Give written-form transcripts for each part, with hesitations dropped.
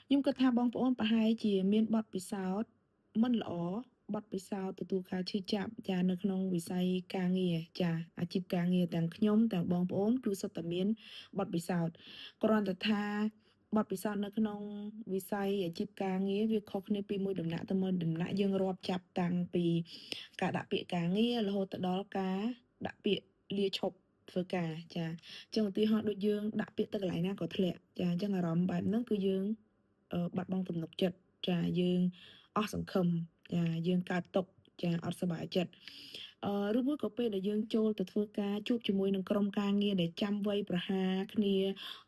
ខ្ញុំគិតថាបងប្អូនប្រហែលជាមានបទពិសោធន៍មិនល្អបទពិសោធន៍ទទួលការឈឺចាប់ចានៅក្នុងវិស័យការងារចាអាជីពការងារទាំងខ្ញុំទាំងបងប្អូនគឺសុទ្ធតែមានបទពិសោធន៍គ្រាន់តែថាបទពិសោធន៍នៅក្នុងវិស័យអាជីពការងារវាខុសគ្នាពីមួយដំណាក់ទៅមួយដំណាក់យើងរាប់ចាប់តាំងពីការដាក់ពាក្យការងាររហូតទៅដល់ការដាក់ពាក្យលាឈប់ធ្វើការចាអញ្ចឹងឧទាហរណ៍ដូចយើងដាក់ពាក្យទៅកន្លែងណាក៏ធ្លាក់ចាអញ្ចឹងអារម្មណ៍បែបហ្នឹងគឺយើង បាត់បង់ទំនុកចិត្តចាយើងអស់សង្ឃឹមចាយើងកើតទុក្ខចាអត់សប្បាយចិត្តឬមួយក៏ពេលដែលយើងចូលទៅធ្វើការជួបជាមួយនឹងក្រុមការងារដែលចាំវ័យប្រហារគ្នា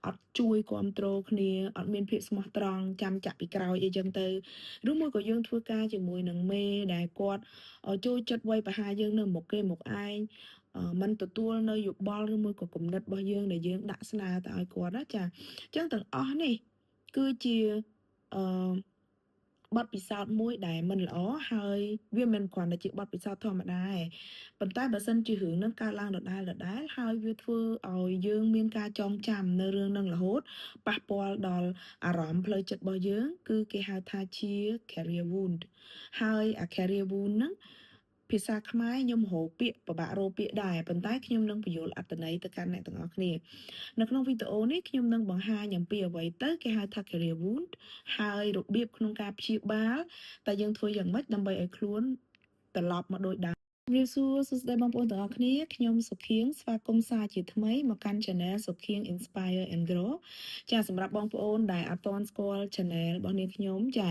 អត់ជួយគ្រប់គ្រងគ្នាអត់មានភាពស្មោះត្រង់ចាំចាក់ពីក្រោយអីចឹងទៅឬមួយក៏យើងធ្វើការជាមួយនឹងមេដែលគាត់ចូលចិត្តវ័យប្រហារយើងនៅមុខគេមុខឯងមិនទទួលនៅយោបល់ឬមួយក៏គំនិតរបស់យើងដែលយើងដាក់ស្នើទៅឲ្យគាត់ណាចាអញ្ចឹងទាំងអស់នេះគឺជាអឺបទពិសោធន៍មួយដែលមិនល្អហើយវាមិនគ្រាន់តែជាបទពិសោធន៍ធម្មតាទេប៉ុន្តែបើសិនជារឿងហ្នឹងកើតឡើងដដែលៗហើយវាធ្វើឲ្យយើងមានការចងចាំនៅរឿងហ្នឹងរហូតប៉ះពាល់ដល់អារម្មណ៍ផ្លូវចិត្តរបស់យើង គឺគេហៅថាជា career wound ហើយអា career wound ហ្នឹងភាសាខ្មែរខ្ញុំរកពាក្យពិបាករកពាក្យដែរប៉ុន្តែខ្ញុំនឹងពន្យល់អត្ថន័យទៅកាន់អ្នកទាំងអស់គ្នានៅក្នុងវីដេអូនេះខ្ញុំនឹងបង្ហាញអំពីអ្វីទៅគេហៅថា career wound ហើយរបៀបក្នុងការព្យាបាលតើយើងធ្វើយ៉ាងម៉េចដើម្បីឲ្យខ្លួនត្រឡប់មកដូចដើមជំរាបសួរសួស្តីបងប្អូនទាំងអស់គ្នាខ្ញុំសុខៀងស្វាគមន៍សាជាថ្មីមកកាន់ Channel សុខៀង Inspire and Grow ចាសម្រាប់បងប្អូនដែលអត់ទាន់ស្គាល់ Channel របស់នាងខ្ញុំចា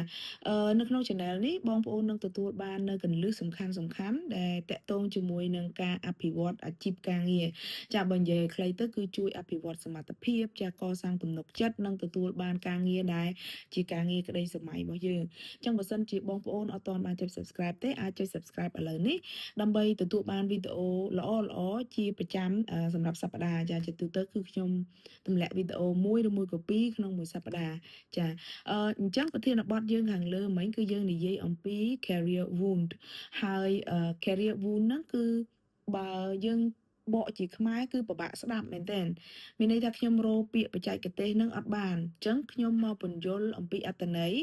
នៅក្នុង Channel នេះបងប្អូននឹងទទួលបាននៅគន្លឹះសំខាន់សំខាន់ដែលតាក់ទងជាមួយនឹងការអភិវឌ្ឍអាជីពការងារចាបើនិយាយឲ្យខ្លីទៅគឺជួយអភិវឌ្ឍសមត្ថភាពចាកសាងទំនុកចិត្តនិងទទួលបានការងារដែលជាការងារក្តីស្រមៃរបស់យើងអញ្ចឹងបើសិនជាបងប្អូនអត់ទាន់បានចុច Subscribe ទេអាចចុច Subscribe ឥឡូវនេះដើម្បីទទួលបានវីដេអូល្អៗជាប្រចាំសម្រាប់សប្តាហ៍ចាជាទូទៅគឺខ្ញុំទម្លាក់វីដេអូមួយឬមួយក៏ពីរក្នុងមួយសប្តាហ៍ចាអញ្ចឹងប្រធានបទយើងខាងលើមិញគឺយើងនិយាយអំពី career wound ហើយ career wound ហ្នឹងគឺបើយើងបកជាខ្មែរគឺពិបាកស្ដាប់មែនទែនមានន័យថាខ្ញុំរកពាក្យបច្ចេកទេសនឹងអត់បានអញ្ចឹងខ្ញុំមកពន្យល់អំពីអត្ថន័យ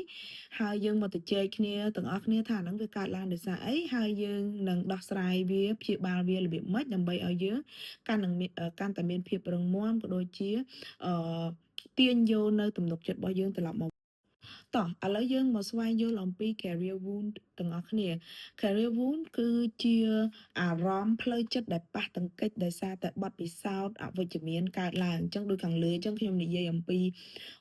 ហើយយើងមកទៅជែកគ្នាទាំងអស់គ្នាថាហ្នឹងវាកើតឡើងដោយសារអីហើយយើងនឹងដោះស្រាយវាព្យាបាលវារបៀបម៉េចដើម្បីឲ្យយើងកាន់នឹងកាន់តែមានភាពរឹងមាំក៏ដូចជាអឺទាញយកនៅទំនុកចិត្តរបស់យើងត្រឡប់មកតោះឥឡូវយើងមកស្វែងយល់អំពី career wound ទាំងអស់គ្នា career wound គឺជាអារម្មណ៍ផ្លូវចិត្តដែលប៉ះទង្គិចដោយសារតែបទពិសោធន៍អវិជ្ជមានកើតឡើងអញ្ចឹងដូចខាងលើអញ្ចឹងខ្ញុំនិយាយអំពី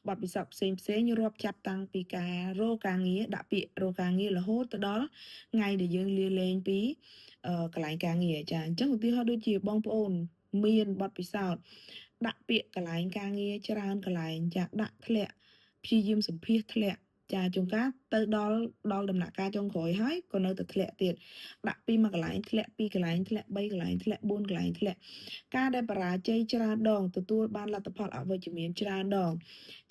បទពិសោធន៍ផ្សេងផ្សេងរាប់ចាប់តាំងពីការរកការងារដាក់ពាក្យរកការងាររហូតទៅដល់ថ្ងៃដែលយើងលាលែងពីកន្លែងការងារចាអញ្ចឹងឧទាហរណ៍ដូចជាបងប្អូនមានបទពិសោធន៍ដាក់ពាក្យកន្លែងការងារច្រើនកន្លែងចាដាក់ធ្លាក់ព្យាយាមសម្ភាសធ្លាក់ចាជួនកាលទៅដល់ដល់ដំណាក់កាលចុងក្រោយហើយក៏នៅតែធ្លាក់ទៀតដាក់ពីមួយកន្លែងធ្លាក់ពីរកន្លែងធ្លាក់3កន្លែងធ្លាក់4កន្លែងធ្លាក់ការដែលបរាជ័យច្រើនដងទទួលបានលទ្ធផលអវិជ្ជមានច្រើនដង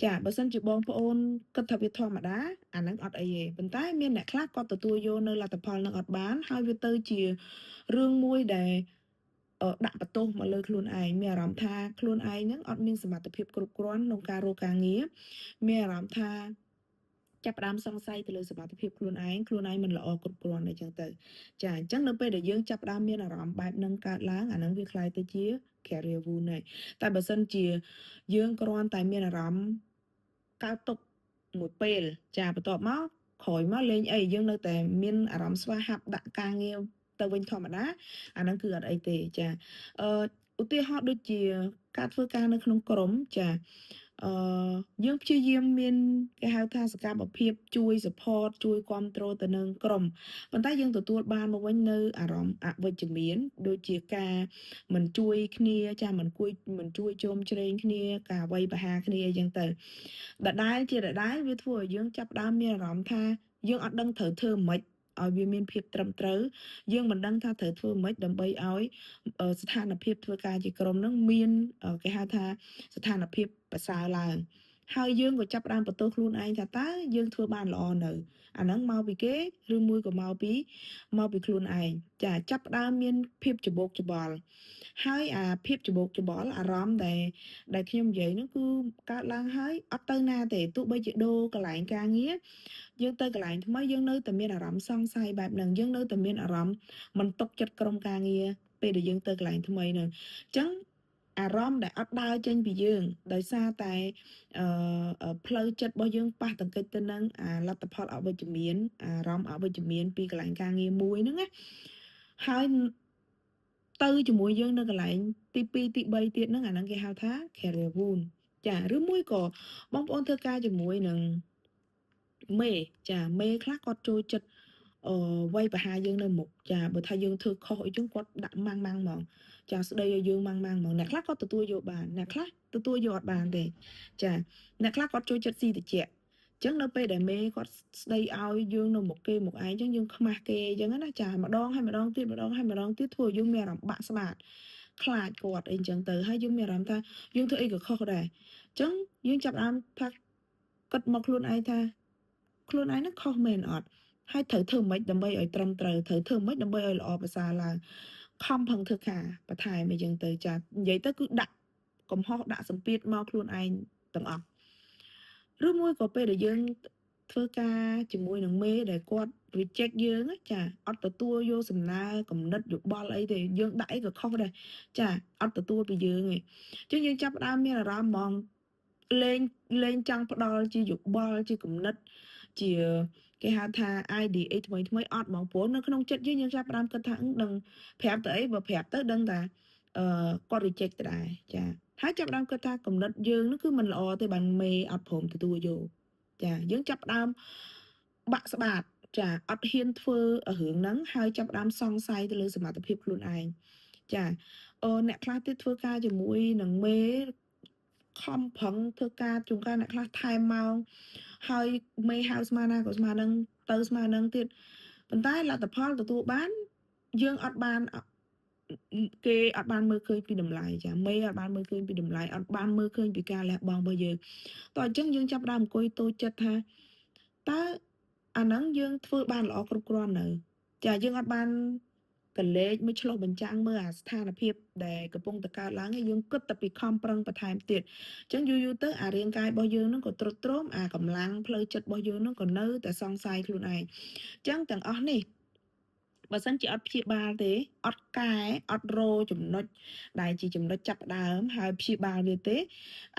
ចាបើសិនជាបងប្អូនគិតថាវាធម្មតាអាហ្នឹងអត់អីទេប៉ុន្តែមានអ្នកខ្លះគាត់ទទួលយកនៅលទ្ធផលនឹងអត់បានហើយវាទៅជារឿងមួយដែលដាក់បន្ទោសមកលើខ្លួនឯងមានអារម្មណ៍ថាខ្លួនឯងហ្នឹងអត់មានសមត្ថភាពគ្រប់គ្រាន់ក្នុងការរកការងារមានអារម្មណ៍ថាចាប់ផ្ដើមសង្ស័យទៅលើសមត្ថភាពខ្លួនឯងខ្លួនឯងមិនល្អគ្រប់គ្រាន់អីចឹងទៅចាអញ្ចឹងនៅពេលដែលយើងចាប់ផ្ដើមមានអារម្មណ៍បែបហ្នឹងកើតឡើងអាហ្នឹងវាក្លាយទៅជា career wound ហើយតែបើសិនជាយើងគ្រាន់តែមានអារម្មណ៍កើតទុក្ខមួយពេលចាបន្ទាប់មកក្រោយមកលេងអីយើងនៅតែមានអារម្មណ៍ស្វាហាប់ដាក់ការងារទៅវិញធម្មតាអាហ្នឹងគឺអត់អីទេចាឧទាហរណ៍ដូចជាការធ្វើការនៅក្នុងក្រុមចាយើងព្យាយាមមានគេហៅថាសកម្មភាពជួយ support ជួយគ្រប់គ្រងទៅនឹងក្រុមប៉ុន្តែយើងទទួលបានមកវិញនៅអារម្មណ៍អវិជ្ជមានដូចជាការមិនជួយគ្នាចាមិនគួយមិនជួយជ្រោមជ្រែងគ្នាការវាយប្រហារគ្នាអីចឹងទៅដដែលជាដដែលវាធ្វើឲ្យយើងចាប់ផ្ដើមមានអារម្មណ៍ថាយើងអត់ដឹងត្រូវធ្វើម៉េចឲ្យវាមានភាពត្រឹមត្រូវយើងមិនដឹងថាត្រូវធ្វើម៉េចដើម្បីឲ្យស្ថានភាពធ្វើការជាក្រុមនឹងមានគេហៅថាស្ថានភាពប្រសើរឡើង ហើយយើងក៏ចាប់ផ្ដើមបន្ទោសខ្លួនឯងថាតើយើងធ្វើបានល្អនៅអាហ្នឹងមកពីគេឬមួយក៏មកពីខ្លួនឯងចាចាប់ផ្ដើមមានភាពច្បោកច្បល់ហើយអាភាពច្បោកច្បល់អារម្មណ៍ដែលខ្ញុំនិយាយហ្នឹងគឺកើតឡើងហើយអត់ទៅណាទេទោះបីជាដូរកន្លែងការងារយើងទៅកន្លែងថ្មីយើងនៅតែមានអារម្មណ៍សង្ស័យបែបហ្នឹងយើងនៅតែមានអារម្មណ៍មិនទុកចិត្តក្រុមការងារពេលដែលយើងទៅកន្លែងថ្មីហ្នឹងអញ្ចឹងអារម្មណ៍ដែលអត់ដើរចេញពីយើងដោយសារតែផ្លូវចិត្តរបស់យើងប៉ះទង្គិចទៅនឹងអាលទ្ធផលអវិជ្ជមានអារម្មណ៍អវិជ្ជមានពីកន្លែងការងារមួយហ្នឹងណាហើយទៅជាមួយយើងនៅកន្លែងទី2ទី3ទៀតហ្នឹងអាហ្នឹងគេហៅថា career wound ចាឬមួយក៏បងប្អូនធ្វើការជាមួយនឹងមេចាមេខ្លះគាត់ចូលចិត្តវាយប្រហារយើងនៅមុខចាបើថាយើងធ្វើខុសអីចឹងគាត់ដាក់ម៉ាំងម៉ាំងហ្មងចាស្ដីឲ្យយើងម៉ាំងម៉ាំងហ្មងអ្នកខ្លះគាត់ទទួលយកបានអ្នកខ្លះទទួលយកអត់បានទេចាអ្នកខ្លះគាត់ចូលចិត្តស៊ីតិចចឹងនៅពេលដែលមេគាត់ស្ដីឲ្យយើងនៅមុខគេមុខឯងចឹងយើងខ្មាស់គេចឹងណាចាម្ដងហើយម្ដងទៀតម្ដងហើយម្ដងទៀតធ្វើឲ្យយើងមានអារម្មណ៍បាក់ស្បាតខ្លាចគាត់អីចឹងទៅហើយយើងមានអារម្មណ៍ថាយើងធ្វើអីក៏ខុសដែរចឹងយើងចាប់ផ្ដើមថាគិតមកខ្លួនឯងថាខ្លួនឯងហ្នឹងខុសមែនអត់ហើយត្រូវធ្វើម៉េចដើម្បីឲ្យត្រឹមត្រូវត្រូវធ្វើម៉េចដើម្បីឲ្យល្អប្រសើរឡើងខំប្រឹងធ្វើការបន្ថែមអីចឹងទៅចានិយាយទៅគឺដាក់កំហុសដាក់សម្ពាធមកខ្លួនឯងទាំងអស់ឬមួយក៏ពេលដែលយើងធ្វើការជាមួយនឹងមេដែលគាត់ reject យើងចាអត់ទទួលយកសំណើកំណត់យោបល់អីទេយើងដាក់អីក៏ខុសដែរចាអត់ទទួលពីយើងទេអញ្ចឹងយើងចាប់ផ្ដើមមានអារម្មណ៍ហ្មងលែងលែងចង់ផ្ដល់ជាយោបល់ជាគំនិតជាគេហៅថា idea ថ្មីថ្មីអត់ហ្មងព្រោះនៅក្នុងចិត្តយើងយើងចាប់ផ្ដើមគិតថាដឹងប្រាប់ទៅអីបើប្រាប់ទៅដឹងថាគាត់ reject ទៅដែរចាហើយចាប់ផ្ដើមគិតថាគំនិតយើងនោះគឺមិនល្អទេបានមេអត់ព្រមទទួលយកចាយើងចាប់ផ្ដើមបាក់ស្បាតចាអត់ហ៊ានធ្វើរឿងហ្នឹងហើយចាប់ផ្ដើមសង្ស័យទៅលើសមត្ថភាពខ្លួនឯងចាអ្នកខ្លះទៀតធ្វើការជាមួយនឹងមេខំប្រឹងធ្វើការជួនកាលអ្នកខ្លះថែមម៉ោងហើយមេហៅស្មើណាក៏ស្មើនឹងទៅស្មើនឹងទៀតប៉ុន្តែលទ្ធផលទទួលបានយើងអត់បានគេអត់បានមើលឃើញពីតម្លៃចាមេអត់បានមើលឃើញពីតម្លៃអត់បានមើលឃើញពីការលះបង់របស់យើងតោះអញ្ចឹងយើងចាប់ផ្ដើមអង្គុយតូចចិត្តថាតើអាហ្នឹងយើងធ្វើបានល្អគ្រប់គ្រាន់នៅចាយើងអត់បានកលេចមួយឆ្លុះបញ្ចាំងមើលអាស្ថានភាពដែលកំពុងតែកើតឡើងឯងយើងគិតតែពីខំប្រឹងបន្ថែមទៀតអញ្ចឹងយូរយូរទៅអារាងកាយរបស់យើងនឹងក៏ទ្រុឌទ្រោមអាកម្លាំងផ្លូវចិត្តរបស់យើងនឹងក៏នៅតែសង្ស័យខ្លួនឯងអញ្ចឹងទាំងអស់នេះបើសិនជាអត់ព្យាបាលទេអត់កែអត់រចំណុចដែលជាចំណុចចាប់ផ្ដើមហើយព្យាបាលវាទេ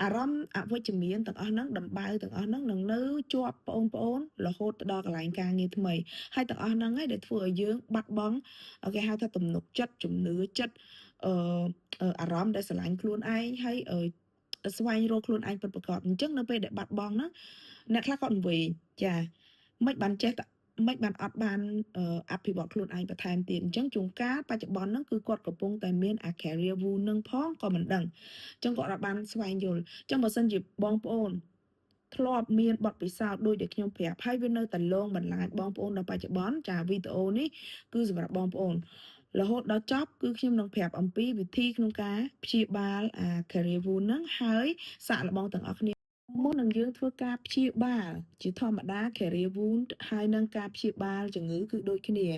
អារម្មណ៍អវិជ្ជមានទាំងអស់ហ្នឹងដំបៅទាំងអស់ហ្នឹងនឹងនៅជាប់បងប្អូនរហូតទៅដល់កន្លែងការងារថ្មីហើយទាំងអស់ហ្នឹងឯងដែលធ្វើឲ្យយើងបាត់បង់គេហៅថាទំនុកចិត្តជំនឿចិត្តអឺអារម្មណ៍ដែលស្រឡាញ់ខ្លួនឯងហើយស្វែងរកខ្លួនឯងពិតប្រាកដអញ្ចឹងនៅពេលដែលបាត់បង់ហ្នឹងអ្នកខ្លះគាត់វែងចាមិនបានចេះមិនបានអត់បានអភិវឌ្ឍខ្លួនឯងបន្ថែមទៀតអញ្ចឹងជួនកាលបច្ចុប្បន្នហ្នឹងគឺគាត់កំពុងតែមានអា career wound នឹងផងក៏មិនដឹងអញ្ចឹងគាត់អត់បានស្វែងយល់អញ្ចឹងបើសិនជាបងប្អូនធ្លាប់មានបទពិសោធន៍ដូចដែលខ្ញុំប្រាប់ហើយវានៅតែលងបន្លាចបងប្អូនដល់បច្ចុប្បន្នចាវីដេអូនេះគឺសម្រាប់បងប្អូនរហូតដល់ចប់គឺខ្ញុំនឹងប្រាប់អំពីវិធីក្នុងការព្យាបាលអា career wound ហ្នឹងហើយសាកល្បងទាំងអស់គ្នាមុននឹងយើងធ្វើការព្យាបាលជាធម្មតា career wound ហើយនឹងការព្យាបាលជំងឺគឺដូចគ្នា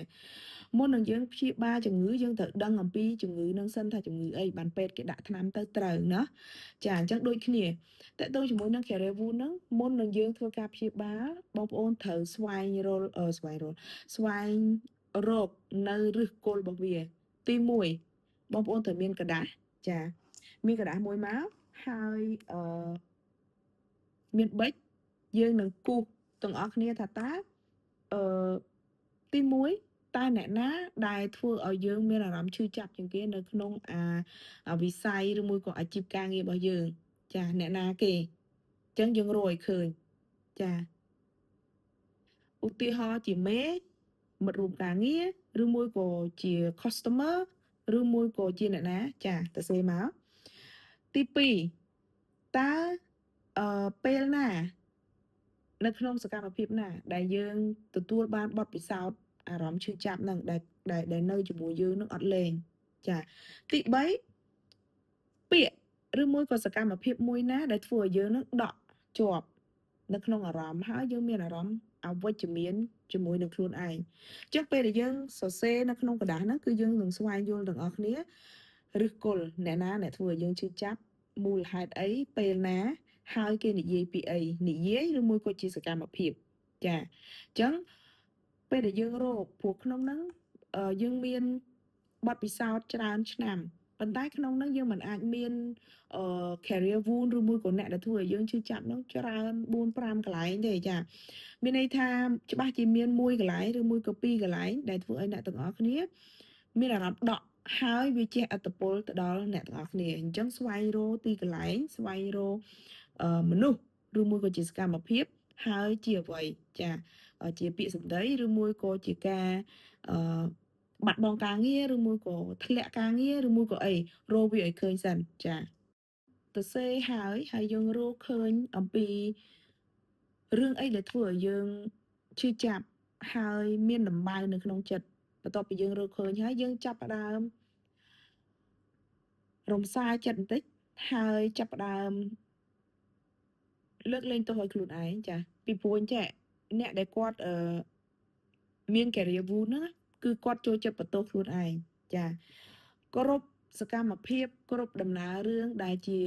មុននឹងយើងព្យាបាលជំងឺយើងត្រូវដឹងអំពីជំងឺនឹងសិនថាជំងឺអីបានពេទ្យគេដាក់ថ្នាំទៅត្រូវណាចាអញ្ចឹងដូចគ្នាតើតើជាមួយនឹង career wound ហ្នឹងមុននឹងយើងធ្វើការព្យាបាលបងប្អូនត្រូវស្វែងរកស្វែងរកស្វែងរកនៅឫសគល់របស់វាទី1បងប្អូនត្រូវមានក្រដាសចាមានក្រដាសមួយមកហើយអឺមានប៊ិចយើងនឹងគូសទាំងអស់គ្នាថាតើអឺទី1តើអ្នកណាដែលធ្វើឲ្យយើងមានអារម្មណ៍ឈឺចាប់ជាងគេនៅក្នុងអាវិស័យឬមួយក៏អាជីពការងាររបស់យើងចាអ្នកណាគេអញ្ចឹងយើងរកឲ្យឃើញចាឧទាហរណ៍ជាមេមិត្តរួមការងារឬមួយក៏ជា customer ឬមួយក៏ជាអ្នកណាចាទៅសេមកទី2តើពេលណានៅក្នុងសកម្មភាពណាដែលយើងទទួលបានបទពិសោធន៍អារម្មណ៍ឈឺចាប់ហ្នឹងដែលដែលនៅជាមួយយើងនឹងអត់លែងចាទី3ពាក្យឬមួយក៏សកម្មភាពមួយណាដែលធ្វើឲ្យយើងនឹងដក់ ជាប់នៅក្នុងអារម្មណ៍ហើយយើងមានអារម្មណ៍អវិជ្ជមានជាមួយនឹងខ្លួនឯងអញ្ចឹងពេលដែលយើងសរសេរនៅក្នុងក្រដាសហ្នឹងគឺយើងនឹងស្វែងយល់ទាំងអស់គ្នាឫសគល់អ្នកណាអ្នកធ្វើឲ្យយើងឈឺចាប់មូលហេតុអីពេលណាហើយគេនិយាយពីអីនិយាយឬមួយក៏ជាសកម្មភាពចាអញ្ចឹងពេលដែលយើងរកព្រោះក្នុងហ្នឹងយើងមានបទពិសោធន៍ច្រើនឆ្នាំប៉ុន្តែក្នុងហ្នឹងយើងមិនអាចមានអឺ career wound ឬមួយក៏អ្នកដែលធ្វើឲ្យយើងឈឺចាប់ហ្នឹងច្រើន4 5កន្លែងទេចាមានន័យថាច្បាស់ជាមានមួយកន្លែងឬមួយក៏ពីរកន្លែងដែលធ្វើឲ្យអ្នកទាំងអស់គ្នាមានអារម្មណ៍ដក់ហើយវាជះឥទ្ធិពលទៅដល់អ្នកទាំងអស់គ្នាអញ្ចឹងស្វែងរកទីកន្លែងស្វែងរកមនុស្សឬមួយក៏ជាសកម្មភាពហើយជាអ្វីចាជាពាក្យសម្ដីឬមួយក៏ជាការអឺបាត់បង់ការងារឬមួយក៏ធ្លាក់ការងារឬមួយក៏អីរកវាឲ្យឃើញសិនចាទៅសេហើយហើយយើងរកឃើញអំពីរឿងអីដែលធ្វើឲ្យយើងឈឺចាប់ហើយមានដំបៅនៅក្នុងចិត្តបន្ទាប់ពីយើងរកឃើញហើយយើងចាប់ផ្ដើមរំសាយចិត្តបន្តិចហើយចាប់ផ្ដើមលើកលែងទោសឲ្យខ្លួនឯងចាពីព្រោះអញ្ចឹងអ្នកដែលគាត់អឺមាន career wound ហ្នឹងគឺគាត់ចូលចិត្តបន្ទោសខ្លួនឯងចាគ្រប់សកម្មភាពគ្រប់ដំណើររឿងដែលជា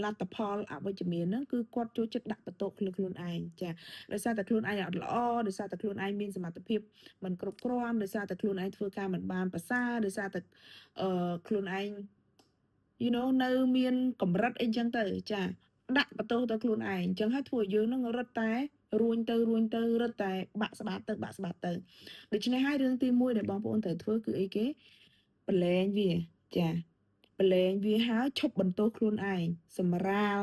លទ្ធផលអវិជ្ជមានហ្នឹងគឺគាត់ចូលចិត្តដាក់បន្ទោសលើខ្លួនឯងចាដោយសារតែខ្លួនឯងអត់ល្អដោយសារតែខ្លួនឯងមានសមត្ថភាពមិនគ្រប់គ្រាន់ដោយសារតែខ្លួនឯងធ្វើការមិនបានប្រសើរដោយសារតែអឺខ្លួនឯង នៅមានកម្រិតអីចឹងទៅចាដាក់បន្ទោសទៅខ្លួនឯងអញ្ចឹងហើយធ្វើឲ្យយើងនឹងរត់តែរួញទៅរួញទៅរត់តែបាក់ស្បាតទៅបាក់ស្បាតទៅដូច្នេះហើយរឿងទី1ដែលបងប្អូនត្រូវធ្វើគឺអីគេប្រលែងវាចាប្រលែងវាហើយឈប់បន្ទោសខ្លួនឯងសម្រាល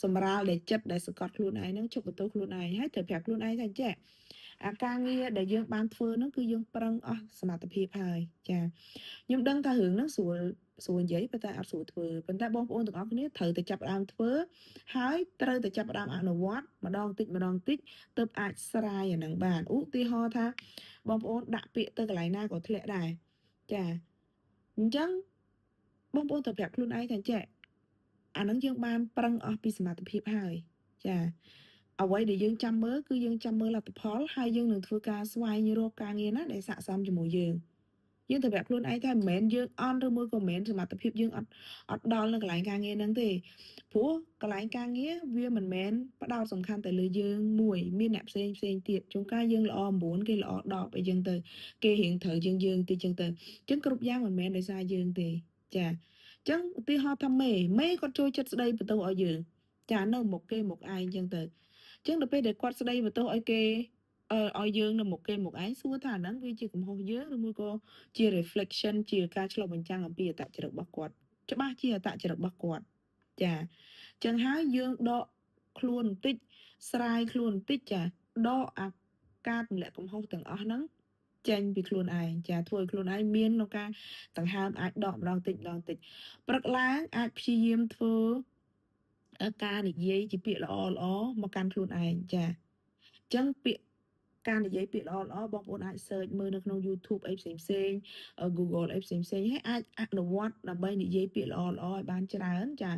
សម្រាលដែលចិត្តដែលសង្កត់ខ្លួនឯងហ្នឹងឈប់បន្ទោសខ្លួនឯងហើយត្រូវប្រាប់ខ្លួនឯងថាចេះអាការងារដែលយើងបានធ្វើហ្នឹងគឺយើងប្រឹងអស់សមត្ថភាពហើយចាខ្ញុំដឹងថារឿងហ្នឹងស្រួលស្រួលនិយាយប៉ុន្តែអត់ស្រួលធ្វើប៉ុន្តែបងប្អូនទាំងអស់គ្នាត្រូវតែចាប់ផ្ដើមធ្វើហើយត្រូវតែចាប់ផ្ដើមអនុវត្តម្ដងតិចម្ដងតិចទើបអាចស្រាយអាហ្នឹងបានឧទាហរណ៍ថាបងប្អូនដាក់ពាក្យទៅកន្លែងណាក៏ធ្លាក់ដែរចាអញ្ចឹងបងប្អូនត្រូវប្រាប់ខ្លួនឯងថាចេះអាហ្នឹងយើងបានប្រឹងអស់ពីសមត្ថភាពហើយចាអ្វីដែលយើងចាំមើលគឺយើងចាំមើលលទ្ធផលហើយយើងនឹងធ្វើការស្វែងរកការងារណាដែលស័ក្តិសមជាមួយយើងយើងត្រូវប្រាប់ខ្លួនឯងថាមិនមែនយើងអន់ឬមួយក៏មិនមែនសមត្ថភាពយើងអត់អត់ដល់នៅកន្លែងការងារហ្នឹងទេព្រោះកន្លែងការងារវាមិនមែនផ្ដោតសំខាន់តែលើយើងមួយមានអ្នកផ្សេងផ្សេងទៀតជួនកាលយើងល្អ9គេល្អ10អីចឹងទៅគេរៀងត្រូវជាងយើងតិចចឹងទៅអញ្ចឹងគ្រប់យ៉ាងមិនមែនដោយសារយើងទេចាអញ្ចឹងឧទាហរណ៍ថាមេមេគាត់ចូលចិត្តស្ដីបន្ទោសឲ្យយើងចានៅមុខគេមុខឯងចឹងទៅអញ្ចឹងដល់ពេលដែលគាត់ស្ដីបន្ទោសឲ្យគេឲ្យយើងនៅមុខគេមុខឯងសួរថាអាហ្នឹងវាជាកំហុសយើងឬមួយក៏ជា reflection ជាការឆ្លុះបញ្ចាំងអំពីអត្តចរិតរបស់គាត់ច្បាស់ជាអត្តចរិតរបស់គាត់ចាអញ្ចឹងហើយយើងដកខ្លួនបន្តិចស្រាយខ្លួនបន្តិចចាដកអាការទម្លាក់កំហុសទាំងអស់ហ្នឹងចេញពីខ្លួនឯងចាធ្វើឲ្យខ្លួនឯងមានក្នុងការដង្ហើមអាចដកម្ដងតិចម្ដងតិចព្រឹកឡើងអាចព្យាយាមធ្វើការនិយាយជាពាក្យល្អល្អមកកាន់ខ្លួនឯងចាអញ្ចឹងពាក្យការនិយាយពាក្យល្អល្អបងប្អូនអាច search មើលនៅក្នុង YouTube អីផ្សេងផ្សេង Google អីផ្សេងផ្សេងហើយអាចអនុវត្តដើម្បីនិយាយពាក្យល្អល្អឲ្យបានច្រើនចា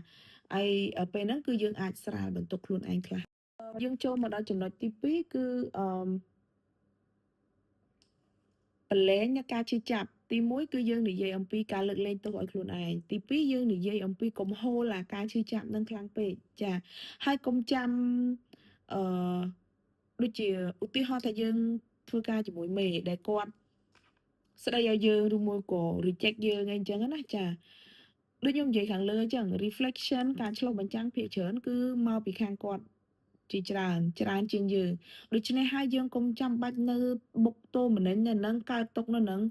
ហើយពេលហ្នឹងគឺយើងអាចស្រាលបន្ទុកខ្លួនឯងខ្លះយើងចូលមកដល់ចំណុចទី2គឺអឺប្រលែងការឈឺចាប់ទី1គឺយើងនិយាយអំពីការលើកលែងទោសឲ្យខ្លួនឯងទី2យើងនិយាយអំពីកុំហូលអាការឈឺចាប់នឹងខ្លាំងពេកចាហើយកុំចាំអឺដូចជាឧទាហរណ៍ថាយើងធ្វើការជាមួយមេដែលគាត់ស្ដីឲ្យយើងឬមួយក៏ reject យើងអីចឹងណាចាដូចខ្ញុំនិយាយខាងលើអញ្ចឹង reflection ការឆ្លុះបញ្ចាំងភាគច្រើនគឺមកពីខាងគាត់ជាច្រើនច្រើនជាងយើងដូច្នេះហើយយើងកុំចាំបាច់នៅបុកតោមនិញនៅនឹងកើតទុកនៅនឹង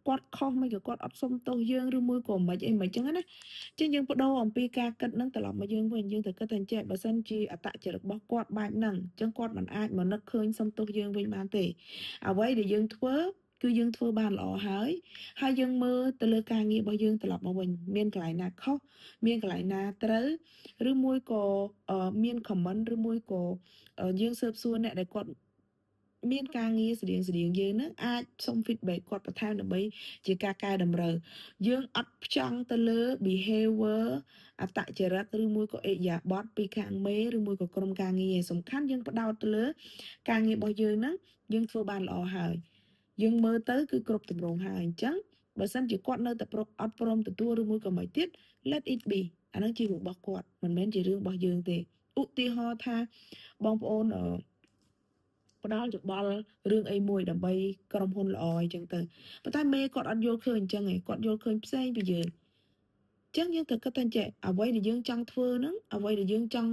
គាត់ខុសមិនក៏គាត់អត់សុំទោសយើងឬមួយក៏មិនអីមិនចឹងណាចឹងយើងបដូរអំពីការគិតនឹងត្រឡប់មកយើងវិញយើងត្រូវគិតថាចេះបើសិនជាអត្តចរិតរបស់គាត់បែបហ្នឹងចឹងគាត់មិនអាចមកនឹកឃើញសុំទោសយើងវិញបានទេអ្វីដែលយើងធ្វើគឺយើងធ្វើបានល្អហើយហើយយើងមើលទៅលើការងាររបស់យើងត្រឡប់មកវិញមានកន្លែងណាខុសមានកន្លែងណាត្រូវឬមួយក៏មាន comment ឬមួយក៏យើងស៊ើបសួរអ្នកដែលគាត់ មានការងារស្តៀងស្តៀងយើងហ្នឹងអាចសុំ feedback គាត់បន្ថែមដើម្បីជាការកែតម្រូវយើងអត់ផ្ចង់ទៅលើ behavior អត្តចរិតឬមួយក៏ឥរិយាបថពីខាងមេឬមួយក៏ក្រុមការងារសំខាន់យើងផ្ដោតទៅលើការងាររបស់យើងហ្នឹងយើងធ្វើបានល្អហើយយើងមើលទៅគឺគ្រប់ទម្រង់ហើយអញ្ចឹងបើសិនជាគាត់នៅតែប្រអត់ព្រមទទួលឬមួយក៏មិនទៀត let it be អាហ្នឹងជារឿងរបស់គាត់មិនមែនជារឿងរបស់យើងទេឧទាហរណ៍ថាបងប្អូនអឺផ្ដល់យោបល់រឿងអីមួយដើម្បីក្រុមហ៊ុនល្អអីចឹងទៅប៉ុន្តែមេគាត់អត់យល់ឃើញអញ្ចឹងឯងគាត់យល់ឃើញផ្សេងពីយើងអញ្ចឹងយើងត្រូវគិតថាចេះអ្វីដែលយើងចង់ធ្វើហ្នឹងអ្វីដែលយើងចង់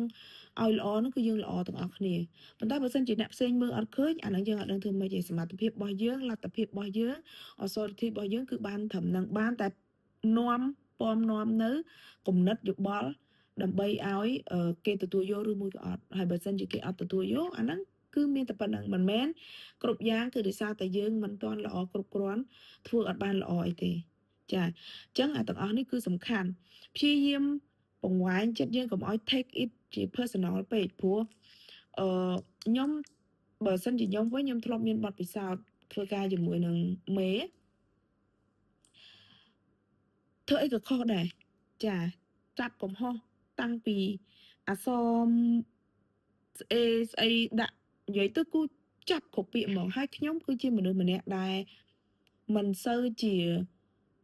ឲ្យល្អហ្នឹងគឺយើងល្អទាំងអស់គ្នាប៉ុន្តែបើសិនជាអ្នកផ្សេងមើលអត់ឃើញអាហ្នឹងយើងអត់ដឹងធ្វើម៉េចទេសមត្ថភាពរបស់យើងលទ្ធភាពរបស់យើង authority របស់យើងគឺបានត្រឹមហ្នឹងបានតែនាំពំនាំនៅគំនិតយោបល់ដើម្បីឲ្យគេទទួលយកឬមួយក៏អត់ហើយបើសិនជាគេអត់ទទួលយកអាហ្នឹងគឺមានតែប៉ុណ្្នឹងមិនមែនគ្រប់យ៉ាងគឺដោយសារតែយើងមិនទាន់ល្អគ្រប់គ្រាន់ធ្វើអត់បានល្អអីទេចាអញ្ចឹងអាទាំងអស់នេះគឺសំខាន់ព្យាយាមបង្វែងចិត្តយើងកុំឲ្យ take it ជា personal ពេកព្រោះអឺខ្ញុំបើសិនជាខ្ញុំវិញខ្ញុំធ្លាប់មានបទពិសោធន៍ធ្វើការជាមួយនឹងមេធ្វើអីក៏ខុសដែរចាចាប់កំហុសតាំងពីអក្សរស្អេស្អីដាក់និយាយទៅគូចាប់គ្រប់ពាក្យហ្មងហើយខ្ញុំគឺជាមនុស្សម្នាក់ដែលមិនសូវជា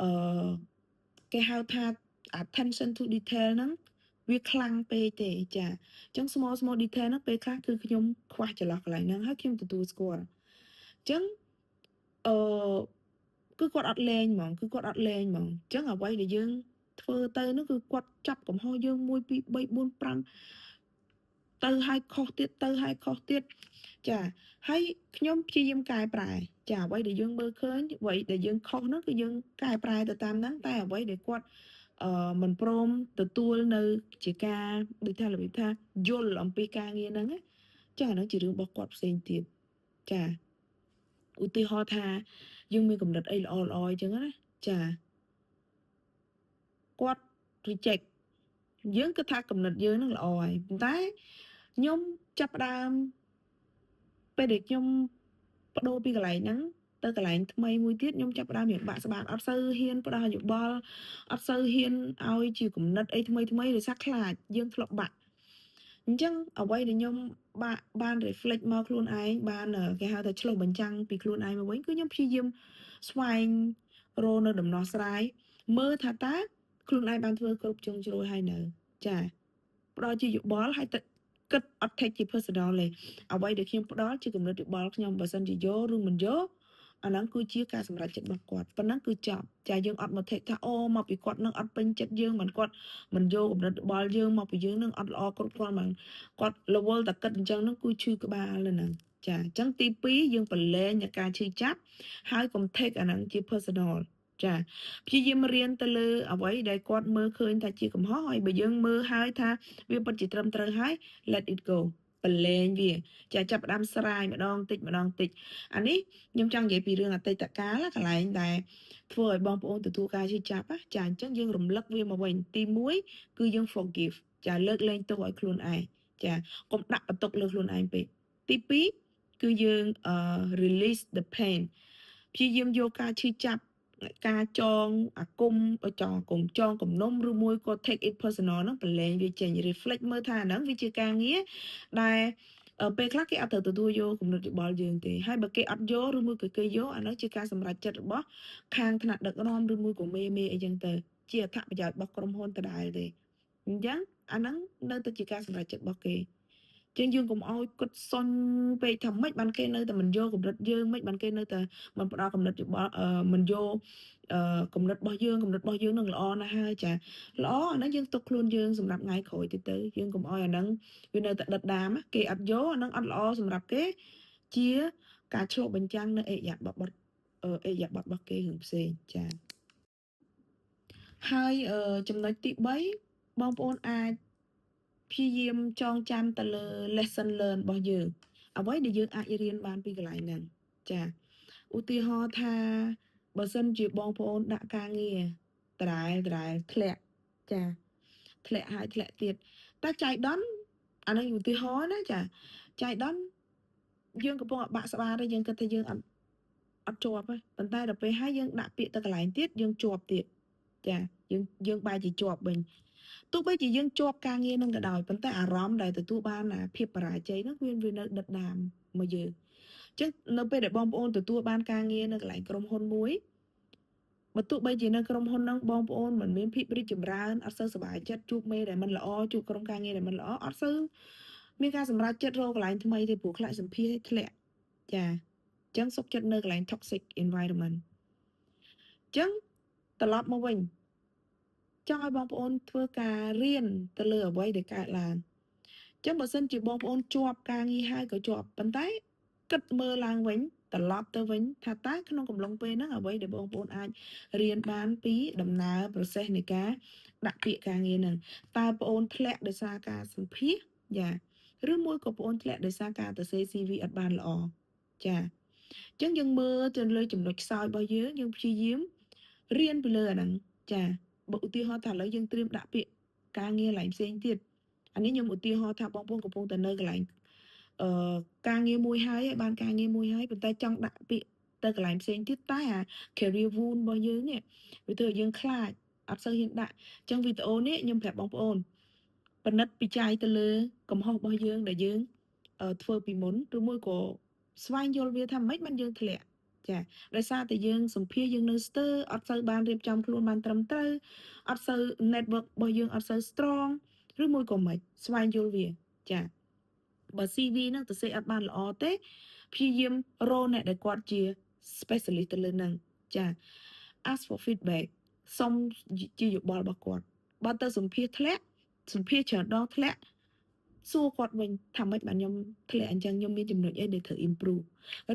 អឺគេហៅថា attention to detail ហ្នឹងវាខ្លាំងពេកទេចាអញ្ចឹង small small detail ហ្នឹងពេលខ្លះគឺខ្ញុំខ្វះចន្លោះកន្លែងហ្នឹងហើយខ្ញុំទទួលស្គាល់អញ្ចឹងអឺគឺគាត់អត់លែងហ្មងគឺគាត់អត់លែងហ្មងអញ្ចឹងអ្វីដែលយើងធ្វើទៅនោះគឺគាត់ចាប់កំហុសយើង1 2 3 4 5ទៅឲ្យខុសទៀតទៅឲ្យខុសទៀតចាហើយខ្ញុំព្យាយាមកែប្រែចាអ្វីដែលយើងមើលឃើញអ្វីដែលយើងខុសហ្នឹងគឺយើងកែប្រែទៅតាមហ្នឹងតែអ្វីដែលគាត់អឺមិនព្រមទទួលនៅជាការដូចថារបៀបថាយល់អំពីការងារហ្នឹងណាចាអាហ្នឹងជារឿងរបស់គាត់ផ្សេងទៀតចាឧទាហរណ៍ថាយើងមានកំណត់អីល្អល្អអញ្ចឹងណាចាគាត់ reject យើងគិតថាកំណត់យើងនឹងល្អហើយប៉ុន្តែខ្ញុំចាប់ផ្ដើមពេលដែលខ្ញុំប្ដូរពីកន្លែងហ្នឹងទៅកន្លែងថ្មីមួយទៀតខ្ញុំចាប់ផ្ដើមរៀងបាក់ស្បាតអត់សូវហ៊ានផ្ដល់យោបល់អត់សូវហ៊ានឲ្យជាគំនិតអីថ្មីថ្មីដោយសារខ្លាចយើងធ្លាប់បាក់អញ្ចឹងអ្វីដែលខ្ញុំបាក់បាន reflect មកខ្លួនឯងបានគេហៅថាឆ្លុះបញ្ចាំងពីខ្លួនឯងមកវិញគឺខ្ញុំព្យាយាមស្វែងរកនៅដំណោះស្រាយមើលថាតើខ្លួនឯងបានធ្វើគ្រប់ជ្រុងជ្រោយហើយនៅចាផ្ដល់ជាយោបល់ហើយទៅគិតអត់ take ជា personal ទេអ្វីដែលខ្ញុំផ្ដល់ជាគំនិតយោបល់ខ្ញុំបើសិនជាយកឬមិនយកអាហ្នឹងគឺជាការសម្រេចចិត្តរបស់គាត់ប៉ុណ្ណឹងគឺចប់ចាយើងអត់មក take ថាអូមកពីគាត់នឹងអត់ពេញចិត្តយើងមិនគាត់មិនយកគំនិតយោបល់យើងមកពីយើងនឹងអត់ល្អគ្រប់គ្រាន់មិនគាត់ level តែគិតអញ្ចឹងហ្នឹងគឺឈឺក្បាលហ្នឹងចាអញ្ចឹងទី2យើងប្រលែងនៃការឈឺចាប់ហើយកុំ take អាហ្នឹងជា personal ចាព្យាយាមរៀនទៅលើអ្វីដែលគាត់មើលឃើញថាជាកំហុសហើយបើយើងមើលហើយថាវាពិតជាត្រឹមត្រូវហើយ let it go ប្រលែងវាចាចាប់ផ្ដើមស្រាយម្ដងតិចម្ដងតិចអានេះខ្ញុំចង់និយាយពីរឿងអតីតកាលកន្លែងដែលធ្វើឲ្យបងប្អូនទទួលការឈឺចាប់ចាអញ្ចឹងយើងរំលឹកវាមកវិញទី1គឺយើង forgive ចាលើកលែងទោសឲ្យខ្លួនឯងចាកុំដាក់បន្ទុកលើខ្លួនឯងពេកទី2គឺយើង release the pain ព្យាយាមយកការឈឺចាប់ការចងអាគមចងអាគមចងគំនុំឬមួយក៏ take it personal ហ្នឹងប្រលែងវាចេញ reflect មើលថាហ្នឹងវាជាការងារដែលពេលខ្លះគេអត់ត្រូវទទួលយកគំនិតយោបល់យើងទេហើយបើគេអត់យកឬមួយក៏គេយកអានោះជាការសម្រេចចិត្តរបស់ខាងថ្នាក់ដឹកនាំឬមួយក៏មេមេអីចឹងទៅជាអត្ថប្រយោជន៍របស់ក្រុមហ៊ុនដដែលទេអញ្ចឹងអាហ្នឹងនៅតែជាការសម្រេចចិត្តរបស់គេជាងយើងកុំឲ្យគិតសុញពេកថាម៉េចបានគេនៅតែមិនយកកម្រិតយើងម៉េចបានគេនៅតែមិនផ្ដល់កំណត់យោបល់មិនយកកំណត់របស់យើងកំណត់របស់យើងនឹងល្អណាស់ហើយចាល្អអាហ្នឹងយើងទុកខ្លួនយើងសម្រាប់ថ្ងៃក្រោយទៀតទៅយើងកុំឲ្យអាហ្នឹងវានៅតែដិតដាមគេអត់យកអាហ្នឹងអត់ល្អសម្រាប់គេជាការឆ្លុះបញ្ចាំងនៅអេយ៉ាប័តអេយ៉ាប័តរបស់គេរឿងផ្សេងចាហើយចំណុចទី3បងប្អូនអាចព្យាយាមចងចាំទៅលើ lesson learn របស់យើងអ្វីដែលយើងអាចរៀនបានពីកន្លែងហ្នឹងចាឧទាហរណ៍ថាបើសិនជាបងប្អូនដាក់ការងារដដែលដដែលធ្លាក់ចាធ្លាក់ហើយធ្លាក់ទៀតតែចៃដន្យអានឹងឧទាហរណ៍ណាចាចៃដន្យ យើងកំពុងតែបាក់ស្បាតហើយយើងគិតថាយើងអត់អត់ជាប់ទេប៉ុន្តែដល់ពេលហើយយើងដាក់ពាក្យទៅកន្លែងទៀតយើងជាប់ទៀតចាយើងបែរជាជាប់វិញទោះបីជាយើងជាប់ការងារនឹងក៏ដោយប៉ុន្តែអារម្មណ៍ដែលទទួលបានអាភាពបរាជ័យហ្នឹងវានៅដិតដាមមកយើងអញ្ចឹងនៅពេលដែលបងប្អូនទទួលបានការងារនៅកន្លែងក្រុមហ៊ុនមួយបើទោះបីជានៅក្រុមហ៊ុនហ្នឹងបងប្អូនមិនមានភាពរីកចម្រើនអត់សូវសប្បាយចិត្តជួបមេដែលមិនល្អជួបក្រុមការងារដែលមិនល្អអត់សូវមានការសម្រេចចិត្តរកកន្លែងថ្មីទេព្រោះខ្លាចសម្ភាសឲ្យធ្លាក់ចាអញ្ចឹងសុខចិត្តនៅកន្លែង toxic environment អញ្ចឹងត្រឡប់មកវិញចង់ឲ្យបងប្អូនធ្វើការរៀនទៅលើអ្វីដែលកើតឡើងអញ្ចឹងបើសិនជាបងប្អូនជាប់ការងារហើយក៏ជាប់ប៉ុន្តែគិតមើលឡើងវិញត្រឡប់ទៅវិញថាតើក្នុងកំឡុងពេលហ្នឹងអ្វីដែលបងប្អូនអាចរៀនបានពីដំណើរ process នៃការដាក់ពាក្យការងារហ្នឹងតើបងអូនធ្លាក់ដោយសារការសម្ភាសយ៉ាឬមួយក៏បងអូនធ្លាក់ដោយសារការទៅសេ CV អត់បានល្អចាអញ្ចឹងយើងមើលទៅលើចំណុចខ្សោយរបស់យើងយើងព្យាយាមរៀនពីលើអាហ្នឹងចាបើឧទាហរណ៍ថាឥឡូវយើងត្រៀមដាក់ពាក្យការងារកន្លែងផ្សេងទៀតអានេះខ្ញុំឧទាហរណ៍ថាបងប្អូនកំពុងតែនៅកន្លែងការងារមួយហើយបានការងារមួយហើយប៉ុន្តែចង់ដាក់ពាក្យទៅកន្លែងផ្សេងទៀតតែអា career wound របស់យើងនេះវាធ្វើឲ្យយើងខ្លាចអត់សូវហ៊ានដាក់អញ្ចឹងវីដេអូនេះខ្ញុំប្រាប់បងប្អូនពិនិត្យពិច័យទៅលើកំហុសរបស់យើងដែលយើងធ្វើពីមុនឬមួយក៏ស្វែងយល់វាថាម៉េចបានយើងធ្លាក់ចាដោយសារតែយើងសម្ភាសយើងនៅស្ទើរអត់សូវបានរៀបចំខ្លួនបានត្រឹមត្រូវអត់សូវ network របស់យើងអត់សូវ strong ឬមួយក៏មិនស្វែងយល់វាចាបើ CV ហ្នឹងទៅសេអត់បានល្អទេព្យាយាមរកអ្នកដែលគាត់ជា specialist ទៅលើហ្នឹងចា ask for feedback សុំជាយោបល់របស់គាត់បើទៅសម្ភាសធ្លាក់សម្ភាសច្រើនដងធ្លាក់សួរគាត់វិញថាម៉េចបានខ្ញុំធ្លាក់អញ្ចឹងខ្ញុំមានចំណុចអីដែលត្រូវ improve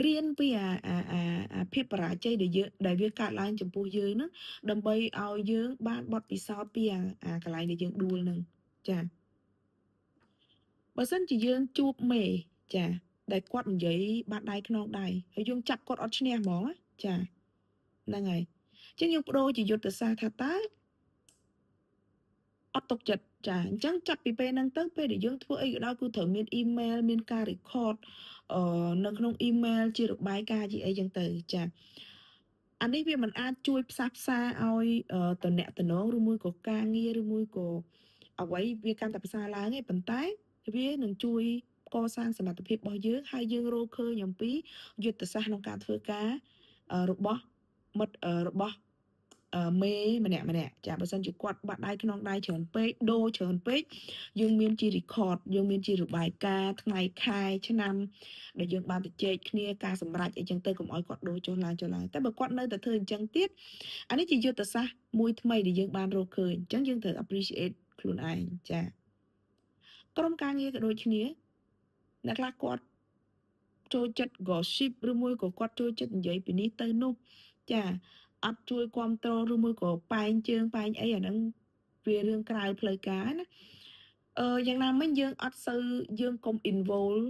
រៀនពីអាអាអាអាភាពបរាជ័យដែលយើងដែលវាកើតឡើងចំពោះយើងហ្នឹងដើម្បីឲ្យយើងបានបទពិសោធន៍ពីអាអាកន្លែងដែលយើងដួលហ្នឹងចាបើសិនជាយើងជួបមេចាដែលគាត់និយាយបាតដៃខ្នងដៃហើយយើងចាប់គាត់អត់ឈ្នះហ្មងចាហ្នឹងហើយអញ្ចឹងយើងបដូរជាយុទ្ធសាស្ត្រថាតើអត់ទុកចិត្តចាអញ្ចឹងចាប់ពីពេលហ្នឹងទៅពេលដែលយើងធ្វើអីក៏ដោយគឺត្រូវមានអ៊ីមែលមានការ record នៅក្នុងអ៊ីមែលជារបាយការណ៍ជាអីចឹងទៅចាអានេះវាមិនអាចជួយផ្សះផ្សាឲ្យតំណតំណងឬមួយក៏ការងារឬមួយក៏អ្វីវាកាន់តែប្រសើរឡើងទេប៉ុន្តែវានឹងជួយកសាងសមត្ថភាពរបស់យើងហើយយើងរកឃើញអំពីយុទ្ធសាស្ត្រក្នុងការធ្វើការរបស់មិត្តរបស់មេម្នាក់ម្នាក់ចាបើសិនជាគាត់បាត់ដៃក្នុងដៃច្រើនពេកដូរច្រើនពេកយើងមានជា record យើងមានជារបាយការណ៍ថ្ងៃខែឆ្នាំដែលយើងបានទៅជែកគ្នាការសម្រេចអីចឹងទៅកុំឲ្យគាត់ដូរចុះឡើងចុះឡើងតែបើគាត់នៅតែធ្វើអញ្ចឹងទៀតអានេះជាយុទ្ធសាស្ត្រមួយថ្មីដែលយើងបានរកឃើញអញ្ចឹងយើងត្រូវ appreciate ខ្លួនឯងចាក្រុមការងារក៏ដូចគ្នាអ្នកខ្លះគាត់ចូលចិត្ត gossip ឬមួយក៏គាត់ចូលចិត្តនិយាយពីនេះទៅនោះចាអត់ជួយគ្រប់គ្រងឬមួយក៏ប៉ែងជើងប៉ែងអីអាហ្នឹងវារឿងក្រៅផ្លូវការណាយ៉ាងណាមិញយើងអត់សូវយើងកុំ involve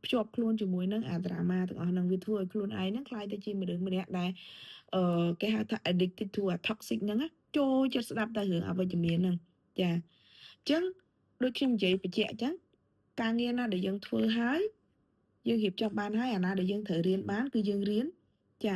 ភ្ជាប់ខ្លួនជាមួយនឹងអា drama ទាំងអស់ហ្នឹងវាធ្វើឲ្យខ្លួនឯងហ្នឹងក្លាយទៅជាមនុស្សម្នាក់ដែលគេហៅថា addicted to a toxic ហ្នឹងចូលចិត្តស្ដាប់តែរឿងអវិជ្ជមានហ្នឹងចាអញ្ចឹងដូចខ្ញុំនិយាយបញ្ជាក់អញ្ចឹងការងារណាដែលយើងធ្វើហើយយើងរៀបចំបានហើយអាណាដែលយើងត្រូវរៀនបានគឺយើងរៀនចា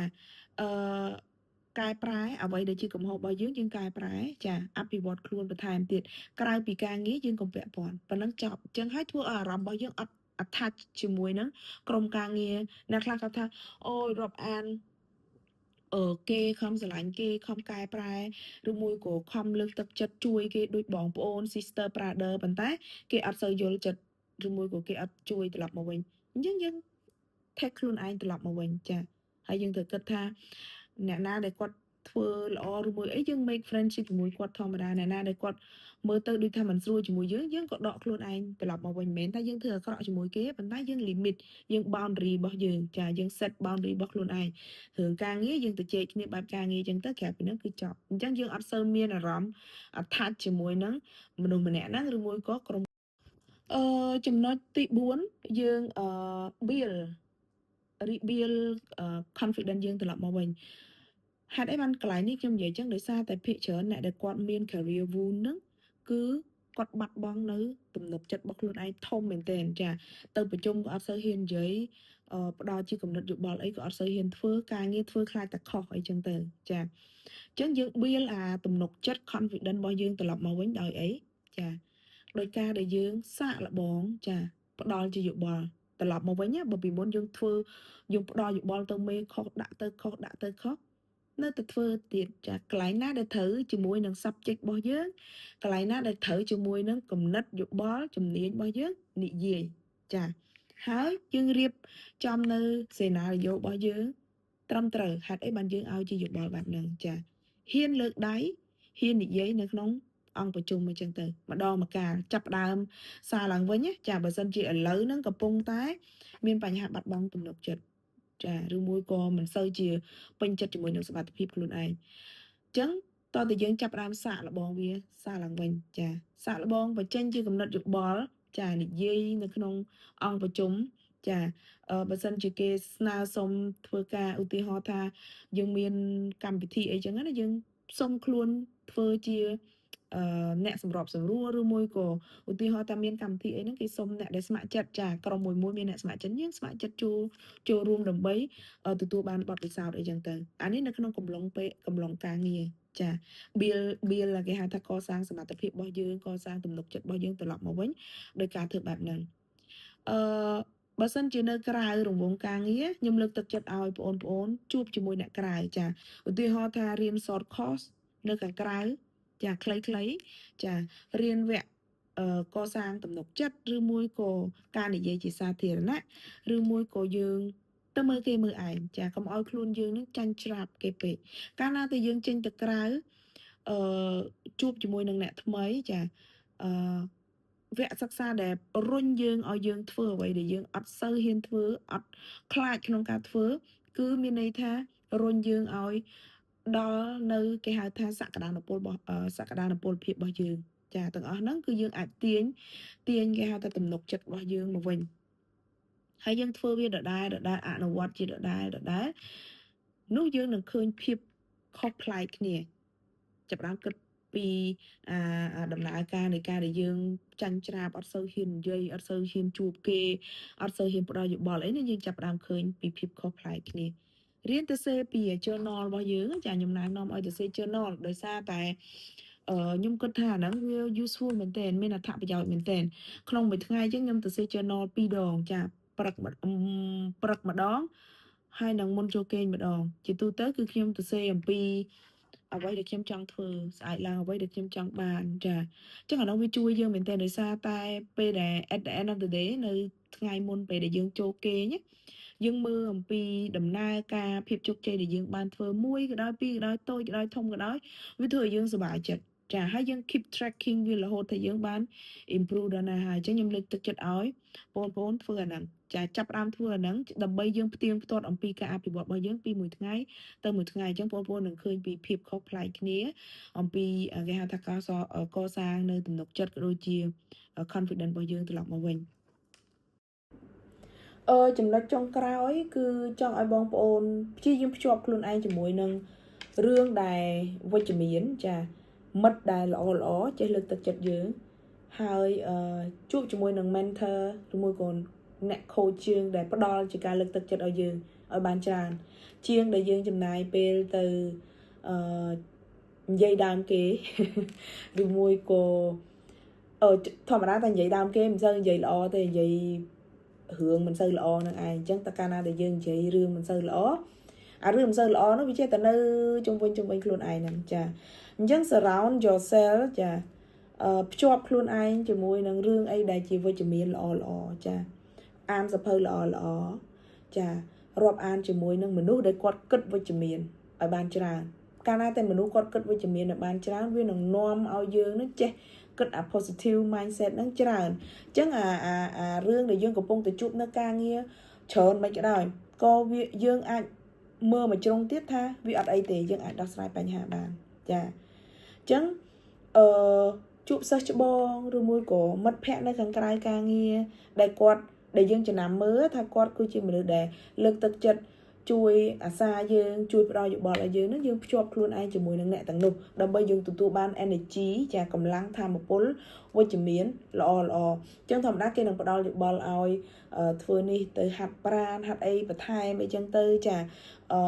កែប្រែអ្វីដែលជាកំហុសរបស់យើងយើងកែប្រែចាអភិវឌ្ឍខ្លួនបន្ថែមទៀតក្រៅពីការងារយើងកុំពាក់ព័ន្ធប៉ុណ្ណឹងចប់អញ្ចឹងហើយធ្វើឲ្យអារម្មណ៍របស់យើងអត់ attach ជាមួយនឹងក្រុមការងារអ្នកខ្លះគាត់ថាអូយរាប់អានគេខំស្រឡាញ់គេខំកែប្រែឬមួយក៏ខំលើកទឹកចិត្តជួយគេដូចបងប្អូន sister brother ប៉ុន្តែគេអត់សូវយល់ចិត្តឬមួយក៏គេអត់ជួយត្រឡប់មកវិញអញ្ចឹងយើង take ខ្លួនឯងត្រឡប់មកវិញចាហើយយើងត្រូវគិតថាអ្នកណាដែលគាត់ធ្វើល្អឬមួយអីយើង make friendship ជាមួយគាត់ធម្មតាអ្នកណាដែលគាត់មើលទៅដូចថាមិនស្រួលជាមួយយើងយើងក៏ដកខ្លួនឯងត្រឡប់មកវិញមិនមែនថាយើងធ្វើអាក្រក់ជាមួយគេប៉ុន្តែយើង limit យើង boundary របស់យើងចាយើង set boundary របស់ខ្លួនឯងរឿងការងារយើងទៅជែកគ្នាបែបការងារអញ្ចឹងទៅក្រៅពីហ្នឹងគឺចប់អញ្ចឹងយើងអត់សូវមានអារម្មណ៍ attach ជាមួយនឹងមនុស្សម្នាក់ហ្នឹងឬមួយក៏ក្រុមចំណុចទី4យើងbuild rebuild confidence យើងត្រឡប់មកវិញហេតុអីបានកន្លែងនេះខ្ញុំនិយាយចឹងដោយសារតែភាគច្រើនអ្នកដែលគាត់មាន career wound ហ្នឹងគឺ គាត់បាត់បង់នៅទំនុកចិត្តរបស់ខ្លួនឯងធំមែនទែនចាទៅប្រជុំក៏អត់សូវហ៊ាននិយាយផ្ដល់ជាគំនិតយោបល់អីក៏អត់សូវហ៊ានធ្វើការងារធ្វើខ្លាចតែខុសអីចឹងទៅចាអញ្ចឹងយើង build អាទំនុកចិត្ត confidence របស់យើងត្រឡប់មកវិញដោយអីចាដោយការដែលយើងសាកល្បងចាផ្ដល់ជាយោបល់ត្រឡប់មកវិញណាបើពីមុនយើងធ្វើយើងផ្ដល់យោបល់ទៅមេខុសដាក់ទៅខុសដាក់ទៅខុសនៅតែធ្វើទៀតចាកន្លែងណាដែលត្រូវជាមួយនឹង subject របស់យើងកន្លែងណាដែលត្រូវជាមួយនឹងគំនិតយោបល់ជំនាញរបស់យើងនិយាយចាហើយយើងរៀបចំនៅ scenario របស់យើងត្រឹមត្រូវហេតុអីបានយើងឲ្យជាយោបល់បែបហ្នឹងចាហ៊ានលើកដៃហ៊ាននិយាយនៅក្នុងអង្គប្រជុំអញ្ចឹងទៅម្ដងម្កាលចាប់ផ្ដើមសារឡើងវិញណាចាបើសិនជាឥឡូវហ្នឹងកំពុងតែ មានបញ្ហាបាត់បង់ទំនុកចិត្តចាឬមួយក៏មិនសូវជាពេញចិត្តជាមួយនឹងសមត្ថភាពខ្លួនឯងអញ្ចឹងតើតើយើងចាប់ផ្ដើមសាកល្បងវាសារឡើងវិញចាសាកល្បងបញ្ចេញជាគំនិតយោបល់ចានិយាយនៅក្នុងអង្គប្រជុំចាបើសិនជាគេស្នើសុំធ្វើការឧទាហរណ៍ថាយើងមានកម្មវិធីអីចឹងណាយើងសុំខ្លួនធ្វើជាអ្នកសម្របសម្រួលឬមួយក៏ឧទាហរណ៍ថាមានកម្មវិធីអីហ្នឹងគេសុំអ្នកដែលស្ម័គ្រចិត្តចាក្រុមមួយមួយមានអ្នកស្ម័គ្រចិត្តយើងស្ម័គ្រចិត្តចូលចូលរួមដើម្បីទទួលបានបទពិសោធន៍អីចឹងទៅអានេះនៅក្នុងកំឡុងពេលកំឡុងការងារចា build គេហៅថាកសាងសមត្ថភាពរបស់យើងកសាងទំនុកចិត្តរបស់យើងត្រឡប់មកវិញដោយការធ្វើបែបហ្នឹងអឺបើសិនជានៅក្រៅរង្វង់ការងារខ្ញុំលើកទឹកចិត្តឲ្យបងប្អូនជួបជាមួយអ្នកក្រៅចាឧទាហរណ៍ថារៀន short course នៅខាងក្រៅចាខ្លីៗចារៀនវគ្គកសាងទំនុកចិត្តឬមួយក៏ការនិយាយជាសាធារណៈឬមួយក៏យើងទៅមើលគេមើលឯងចាកុំឲ្យខ្លួនយើងនឹងចាញ់ច្រាបគេពេកកាលណាតែយើងចេញទៅក្រៅជួបជាមួយនឹងអ្នកថ្មីចាវគ្គសិក្សាដែលរុញយើងឲ្យយើងធ្វើអ្វីដែលយើងអត់សូវហ៊ានធ្វើអត់ខ្លាចក្នុងការធ្វើ គឺមានន័យថារុញយើងឲ្យដល់នៅគេហៅថាសក្តានុពលរបស់សក្តានុពលភាពរបស់យើងចាទាំងអស់ហ្នឹងគឺយើងអាចទាញទាញគេហៅថាទំនុកចិត្តរបស់យើងមកវិញហើយយើងធ្វើវាដដែលដដែលអនុវត្តជាដដែលដដែលនោះយើងនឹងឃើញភាពខុសប្លែកគ្នាចាប់ផ្ដើមគិតពីអាដំណើរការនៃការដែលយើងចាញ់ច្រាបអត់សូវហ៊ាននិយាយអត់សូវហ៊ានជួបគេអត់សូវហ៊ានផ្ដល់យោបល់អីនេះយើងចាប់ផ្ដើមឃើញពីភាពខុសប្លែកគ្នារៀនទៅសេពី journal របស់យើងចាខ្ញុំណែនាំឲ្យទៅសេ journal ដោយសារតែខ្ញុំគិតថាអាហ្នឹងវា useful មែនទែនមានអត្ថប្រយោជន៍មែនទែនក្នុងមួយថ្ងៃអញ្ចឹងខ្ញុំទៅសេ journal 2ដងចាព្រឹកព្រឹកម្ដងហើយនឹងមុនចូលគេងម្ដងជាទូទៅគឺខ្ញុំទៅសេអំពីអ្វីដែលខ្ញុំចង់ធ្វើស្អែកឡើងអ្វីដែលខ្ញុំចង់បានចាអញ្ចឹងអានោះវាជួយយើងមែនទែនដោយសារតែពេលដែល at the end of the day នៅថ្ងៃមុនពេលដែលយើងចូលគេងយើងមើលអំពីដំណើរការភាពជោគជ័យដែលយើងបានធ្វើមួយក៏ដោយពីរក៏ដោយតូចក៏ដោយធំក៏ដោយវាធ្វើឲ្យយើងសប្បាយចិត្តចាហើយយើង keep tracking វារហូតថាយើងបាន improve ដល់ណាហើយអញ្ចឹងខ្ញុំលើកទឹកចិត្តឲ្យបងប្អូនធ្វើអាហ្នឹងចាចាប់ផ្ដើមធ្វើអាហ្នឹងដើម្បីយើងផ្ទៀងផ្ទាត់អំពីការអភិវឌ្ឍរបស់យើងពីមួយថ្ងៃទៅមួយថ្ងៃអញ្ចឹងបងប្អូននឹងឃើញពីភាពខុសប្លែកគ្នាអំពីគេហៅថាការកសាងនៅទំនុកចិត្តក៏ដូចជា confidence របស់យើងត្រឡប់មកវិញចំណុចចុងក្រោយ គឺចង់ឲ្យបងប្អូនព្យាយាមភ្ជាប់ខ្លួនឯងជាមួយនឹងរឿងដែលវិជ្ជមានចាមិត្តដែលល្អល្អចេះលើកទឹកចិត្តយើងហើយជួបជាមួយនឹង mentor ឬមួយក៏អ្នក coach ជាងដែលផ្ដល់ជាការលើកទឹកចិត្តឲ្យយើងឲ្យបានច្រើនជាងដែលយើងចំណាយពេលទៅនិយាយដើមគេឬមួយក៏ធម្មតាតែនិយាយដើមគេមិនសូវនិយាយល្អទេនិយាយរឿងមិនសូវល្អនឹងឯងអញ្ចឹងតើកាលណាដែលយើងនិយាយរឿងមិនសូវល្អអារឿងមិនសូវល្អនោះវាចេះតែនៅជុំវិញជុំវិញខ្លួនឯងហ្នឹងចាអញ្ចឹង surround yourself ចាភ្ជាប់ខ្លួនឯងជាមួយនឹងរឿងអីដែលជាវិជ្ជមានល្អល្អចាអានសភៅល្អល្អចារាប់អានជាមួយនឹងមនុស្សដែលគាត់គិតវិជ្ជមានឲ្យបានច្រើនកាលណាតែមនុស្សគាត់គិតវិជ្ជមានឲ្យបានច្រើនវានឹងនាំឲ្យយើងនឹងចេះគិតអា positive mindset ហ្នឹងច្រើនអញ្ចឹងអាអាអារឿងដែលយើងកំពុងតែជួបនៅការងារច្រើនមិនក៏ដោយក៏វាយើងអាចមើលមួយជ្រុងទៀតថាវាអត់អីទេយើងអាចដោះស្រាយបញ្ហាបានចាអញ្ចឹងជួបសិស្សច្បងឬមួយក៏មិត្តភ័ក្តិនៅខាងក្រៅការងារដែលគាត់ដែលយើងចំណាំមើលថាគាត់គឺជាមនុស្សដែលលើកទឹកចិត្ត ជួយអាសាយើងជួយផ្ដល់យោបល់ឲ្យយើងនឹងយើងភ្ជាប់ខ្លួនឯងជាមួយនឹងអ្នកទាំងនោះដើម្បីយើងទទួលបាន energy ចាកម្លាំងថាមពលវិជ្ជមានល្អល្អអញ្ចឹងធម្មតាគេនឹងផ្ដល់យោបល់ឲ្យធ្វើនេះទៅហាត់ប្រាណហាត់អីបន្ថែមអីចឹងទៅចាអឺ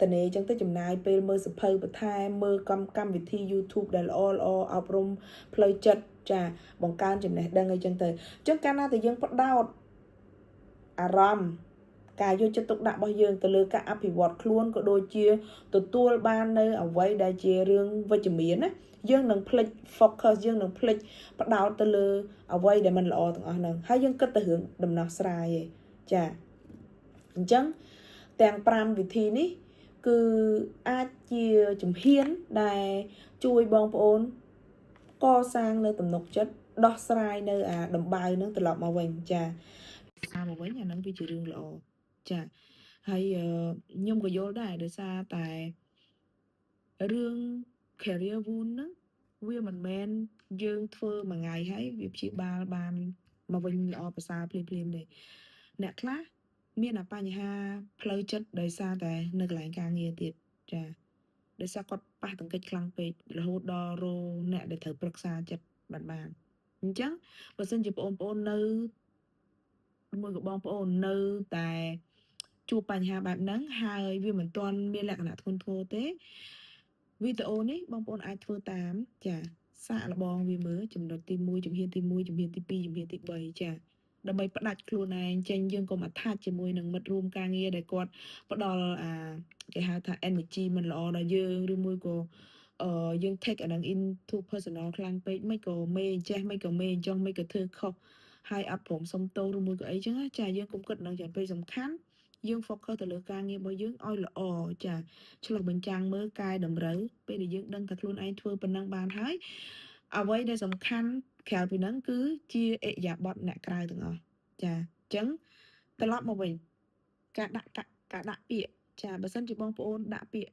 តនេអញ្ចឹងទៅចំណាយពេលមើលសភៅបន្ថែមមើលកម្មវិធី YouTube ដែលល្អល្អអប់រំផ្លូវចិត្តចាបង្កើនចំណេះដឹងអីចឹងទៅអញ្ចឹងកាលណាតែយើងផ្ដោតអារម្មណ៍ការយកចិត្តទុកដាក់របស់យើងទៅលើការអភិវឌ្ឍខ្លួនក៏ដូចជាទទួលបាននៅអ្វីដែលជារឿងវិជ្ជមានណាយើងនឹងភ្លេច focus យើងនឹងភ្លេចផ្ដោតទៅលើអ្វីដែលមិនល្អទាំងអស់ហ្នឹងហើយយើងគិតទៅរឿងដំណោះស្រាយឯងចាអញ្ចឹងទាំង5វិធីនេះគឺអាចជាជំហានដែលជួយបងប្អូនកសាងនៅទំនុកចិត្តដោះស្រាយនៅអាដំបៅនឹងត្រឡប់មកវិញចាមកវិញអានឹងវាជារឿងល្អចាហើយខ្ញុំក៏យល់ដែរដោយសារតែរឿង career wound ហ្នឹងវាមិនមែនយើងធ្វើមួយថ្ងៃហើយវាព្យាបាលបានមកវិញល្អប្រសើរភ្លាមភ្លាមទេអ្នកខ្លះមានអាបញ្ហាផ្លូវចិត្តដោយសារតែនៅកន្លែងការងារទៀតចាដោយសារគាត់ប៉ះទង្គិចខ្លាំងពេករហូតដល់រអ្នកដែលត្រូវប្រឹក្សាចិត្តបានបានអញ្ចឹងបើសិនជាបងប្អូននៅមួយក៏បងប្អូននៅតែជួបបញ្ហាបែបហ្នឹងហើយវាមិនទាន់មានលក្ខណៈធ្ងន់ធ្ងរទេវីដេអូនេះបងប្អូនអាចធ្វើតាមចាសាកល្បងវាមើលចំណុចទី1ជំហានទី1ជំហានទី2ជំហានទី3ចាដើម្បីផ្ដាច់ខ្លួនឯងចេញយើងកុំ attach ជាមួយនឹងមិត្តរួមការងារដែលគាត់ផ្ដល់អាគេហៅថា energy មិនល្អដល់យើងឬមួយក៏អឺយើង take អានឹង into personal ខ្លាំងពេកមិនក៏មេចេះមិនក៏មេអញ្ចឹងមិនក៏ធ្វើខុសហើយអត់ព្រមសុំទោសឬមួយក៏អីចឹងចាយើងកុំគិតនឹងច្រើនពេកសំខាន់យើង focus ទៅលើការងាររបស់យើងឲ្យល្អចាឆ្លុះបញ្ចាំងមើលកែតម្រូវពេលដែលយើងដឹងថាខ្លួនឯងធ្វើប៉ុណ្ណឹងបានហើយអ្វីដែលសំខាន់ក្រៅពីហ្នឹងគឺជាឥរិយាបថអ្នកក្រៅទាំងអស់ចាអញ្ចឹងត្រឡប់មកវិញការដាក់ការដាក់ពាក្យចាបើសិនជាបងប្អូនដាក់ពាក្យ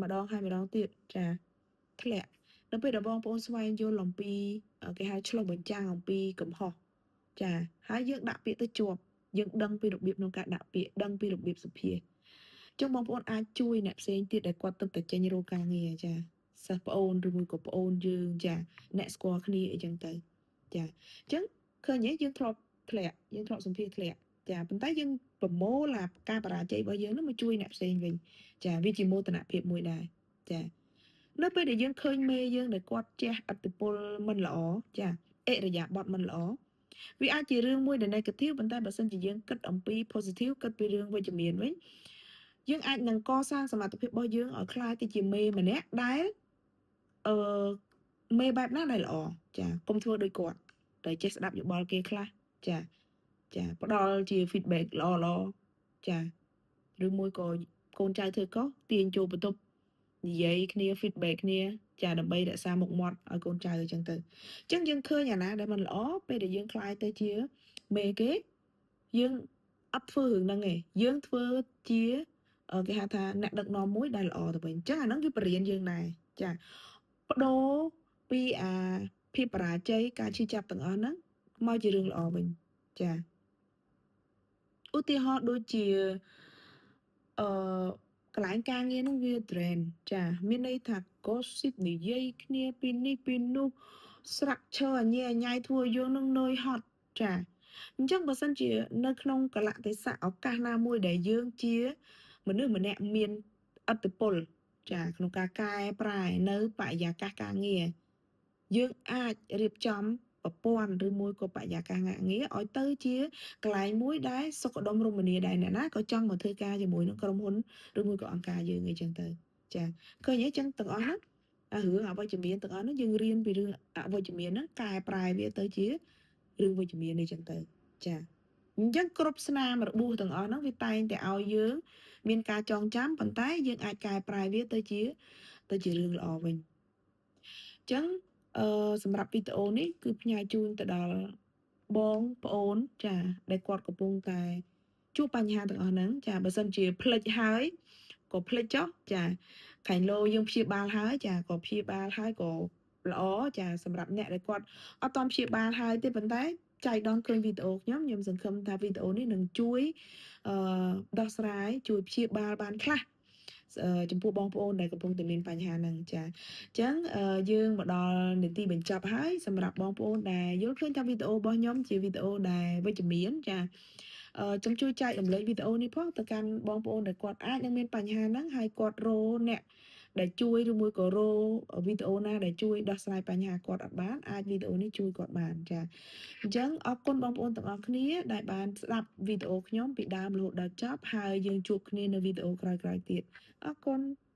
ម្ដងហើយម្ដងទៀតចាធ្លាក់នៅពេលដែលបងប្អូនស្វែងយល់អំពីគេហៅឆ្លុះបញ្ចាំងអំពីកំហុសចាហើយយើងដាក់ពាក្យទៅជាប់យើងដឹងពីរបៀបក្នុងការដាក់ពាក្យដឹងពីរបៀបសុភាចឹងបងប្អូនអាចជួយអ្នកផ្សេងទៀតដែលគាត់ទើបតែចេញរកការងារចាសិស្សប្អូនឬមួយក៏ប្អូនយើងចាអ្នកស្គាល់គ្នាអីចឹងទៅចាអញ្ចឹងឃើញទេយើងធ្លាប់ធ្លាក់យើងធ្លាប់សម្ភាសធ្លាក់ចាប៉ុន្តែយើងប្រមូលអាការបរាជ័យរបស់យើងនឹងមកជួយអ្នកផ្សេងវិញចាវាជាមោទនភាពមួយដែរចានៅពេលដែលយើងឃើញមេយើងដែលគាត់ជះឥទ្ធិពលមិនល្អចាឥរិយាបថមិនល្អវាអាចជារឿងមួយដែល negative ប៉ុន្តែបើសិនជាយើងគិតអំពី positive គិតពីរឿងវិជ្ជមានវិញយើងអាចនឹងកសាងសមត្ថភាពរបស់យើងឲ្យក្លាយទៅជាមេម្នាក់ដែលអឺមេបែបណាដែលល្អចាកុំធ្វើដូចគាត់តែចេះស្ដាប់យោបល់គេខ្លះចាចាផ្ដល់ជា feedback ល្អល្អចាឬមួយក៏កូនចៅធ្វើខុសទាញចូលបន្ទប់និយាយគ្នា feedback គ្នាចាដើម្បីរក្សាមុខមាត់ឲ្យកូនចៅអញ្ចឹងទៅអញ្ចឹងយើងឃើញអាណាដែលมันល្អពេលដែលយើងក្លាយទៅជាមេគេយើងអត់ធ្វើរឿងហ្នឹងឯងយើងធ្វើជាគេហៅថាអ្នកដឹកនាំមួយដែលល្អទៅវិញអញ្ចឹងអាហ្នឹងវាបរៀនយើងដែរចាបដូរពីអាភាពបរាជ័យការឈឺចាប់ទាំងអស់ហ្នឹងមកជារឿងល្អវិញចាឧទាហរណ៍ដូចជាអឺកន្លែងការងារហ្នឹងវា drain ចាមានន័យថា gossip និយាយគ្នាពីនេះពីនោះស្រាក់ឈើអញអញ៉ៃធ្វើឲ្យយើងនឹងនឿយហត់ចាអញ្ចឹងបើសិនជានៅក្នុងកលៈទេសៈឱកាសណាមួយដែលយើងជាមនុស្សម្នាក់មានឥទ្ធិពលចាក្នុងការកែប្រែនៅបរិយាកាសការងារយើងអាចរៀបចំប្រព័ន្ធឬមួយក៏បរិយាកាសការងារឲ្យទៅជាកន្លែងមួយដែលសុខដុមរមនាដែរអ្នកណាក៏ចង់មកធ្វើការជាមួយនឹងក្រុមហ៊ុនឬមួយក៏អង្គការយើងអីចឹងទៅចាឃើញទេចឹងទាំងអស់ហ្នឹងអារឿងអវិជ្ជមានទាំងអស់ហ្នឹងយើងរៀនពីរឿងអវិជ្ជមានហ្នឹងកែប្រែវាទៅជារឿងវិជ្ជមាននេះចឹងទៅចាអញ្ចឹងគ្រប់ស្នាមរបួសទាំងអស់ហ្នឹងវាតែងតែឲ្យយើងមានការចងចាំប៉ុន្តែយើងអាចកែប្រែវាទៅជារឿងល្អវិញអញ្ចឹងអឺសម្រាប់វីដេអូនេះគឺផ្ញើជូនទៅដល់បងប្អូនចាដែលគាត់កំពុងតែជួបបញ្ហាទាំងអស់ហ្នឹងចាបើសិនជាភ្លេចហើយក៏ភ្លេចចុះចាខែងលោយើងព្យាបាលហើយចាក៏ព្យាបាលហើយក៏ល្អចាសម្រាប់អ្នកដែលគាត់អត់ទាន់ព្យាបាលហើយទេប៉ុន្តែ ចៃដន្យឃើញវីដេអូខ្ញុំខ្ញុំសង្ឃឹមថាវីដេអូនេះនឹងជួយអឺដោះស្រាយជួយព្យាបាលបានខ្លះចំពោះបងប្អូនដែលកំពុងតែមានបញ្ហាហ្នឹងចាអញ្ចឹងយើងមកដល់នាទីបញ្ចប់ហើយសម្រាប់បងប្អូនដែលយល់ឃើញថាវីដេអូរបស់ខ្ញុំជាវីដេអូដែលវិជ្ជមានចាអឺសូមជួយចែករំលែកវីដេអូនេះផងទៅកាន់បងប្អូនដែលគាត់អាចនឹងមានបញ្ហាហ្នឹងហើយគាត់រកអ្នកដែលជួយឬមួយក៏រកវីដេអូណាដែលជួយដោះស្រាយបញ្ហាគាត់អត់បានអាចវីដេអូនេះជួយគាត់បានចាអញ្ចឹងអរគុណបងប្អូនទាំងអស់គ្នាដែលបានស្ដាប់វីដេអូខ្ញុំពីដើមរហូតដល់ចប់ហើយយើងជួបគ្នានៅវីដេអូក្រោយៗទៀតអរគុណ។